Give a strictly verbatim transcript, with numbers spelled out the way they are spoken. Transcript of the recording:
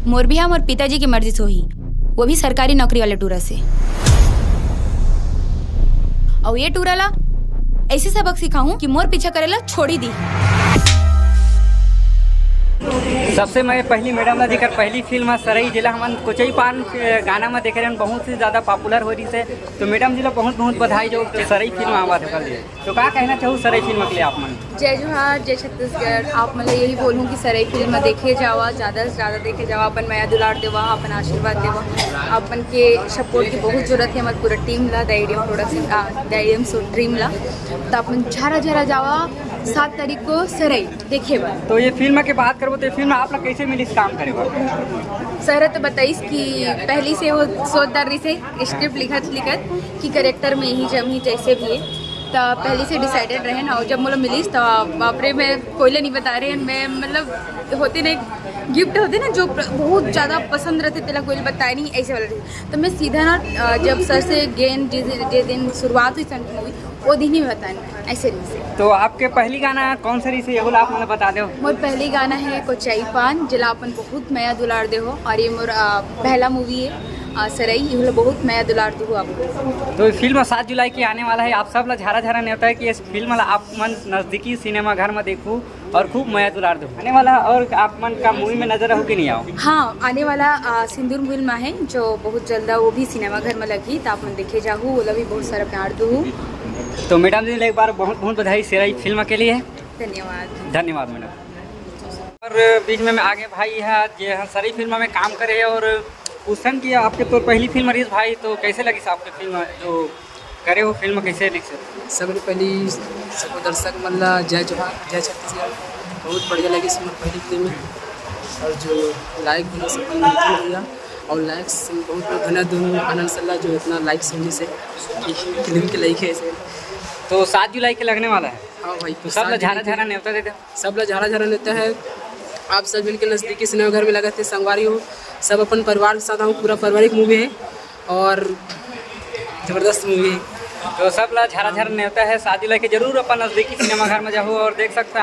मोर बिहा मोर पिताजी के मर्जी से होही, वो भी सरकारी नौकरी वाले टूरा से। अउ ये टूरा ला ऐसे सबक सिखाऊं कि मोर पीछा करे ला छोड़ी दी। सबसे मैं पहली मैडम ला, जेकर पहली फिल्म है सरई, जेला हमन कोचई पान के गाना में देखे रहन, बहुत ही ज्यादा पॉपुलर हो रही से। तो मैडम जी ला बहुत बहुत बधाई जो सरई फिल्म आवा था कल। तो का कहना चाहू सरई फिल्म के लिए आप मन? जय जोहार, जय छत्तीसगढ़। आप मन ला यही बोलूँ कि सरई फिल्म देखे जावा, ज़्यादा से ज़्यादा देखे जावा, अपन मया दुलार देवा, अपन आशीर्वाद देवा। अपन के सपोर्ट की बहुत जरूरत है हमारे पूरा टीम ला, द आइडियम प्रोडक्शन, आ, द आइडियम सो ड्रीम ला। तो अपन झरा झरा जावा, सात तारीख को सरई देखे बर। तो ये फिल्म के बात करबो तो ये फिल्म आप ला कैसे मिली काम करे बर? सर तो बताइस कि पहली से वो सोच डर रही से स्क्रिप्ट लिखत लिखत कि करेक्टर में ही जम ही जैसे भी है। तो पहले से डिसाइडेड रहे ना, और जब मोला मिलिस तो बाप रे, मैं कोई ला नहीं बता रहे हैं। मैं मतलब होते ना, गिफ्ट होते ना जो प्र- बहुत ज़्यादा पसंद रहते, तेला कोई ला बताए नहीं, ऐसे वाला रही। तो मैं सीधा ना, अ, जब सर से गेन जिस जे दिन शुरुआत हुई संत मूवी, वो दिन ही बताए ऐसे नहीं से। तो आपके पहली गाना कौन सा रही से, ये बोला आप मतलब बता दो। मोर पहली गाना है कोचाई पान, जिला अपन बहुत मया दुलार दे हो, और ये मोर अ, पहला मूवी है अ, सरई, ये बोला बहुत मया दुलार दू आपको। तो ये फिल्म सात जुलाई की आने वाला है, आप सब ला झारा झारा नेवता है कि इस फिल्म ला आप मन नजदीकी सिनेमा घर में देखू और खूब मया दुलार दो। आने वाला और आप मन का मूवी में नजर रहो कि नहीं आओ? हाँ, आने वाला अ, सिंदूर मूवी में है जो बहुत जल्द वो भी सिनेमा घर में लगी, तो आप मन देखे जाहू, वो ला भी बहुत सारा प्यार दू। तो मैडम जी, एक बार बहुत बहुत बधाई सरई फिल्म के लिए। धन्यवाद। धन्यवाद मैडम। और बीच में आगे भाई है, जे ह सरई फिल्म में काम करे है और पूछन कि आपके तो पहली फिल्म रहीस भाई, तो कैसे लगिस आपके फिल्म जो करे हो, फिल्म कैसे लगिस? सबले पहली सबो दर्शक मन ला जय जोहार, जय छत्तीसगढ़। बहुत बढ़िया लगिस मोर पहली फिल्म है और जो लाइक होने से भैया और लाइक से बहुत बहुत धन्यवाद दूँ आनंद सल्ला जो इतना लाइक सुनने से कि फिल्म के लाइक है इसे। तो सात जुलाई के लगने वाला है। हाँ भाई, तो सब ला झारा झारा नेवता दे दे। सब ला झारा झारा नेवता है। आप सब मिलके नजदीकी सिनेमा घर में लगा थे संगवारी हो, सब अपन परिवार के साथ आओ, पूरा पारिवारिक मूवी है और जबरदस्त मूवी है। तो सब ला झारा झारा नेवता है, सात जुलाई के जरूर अपन नजदीकी सिनेमा घर में जाहू और देख सकते हैं।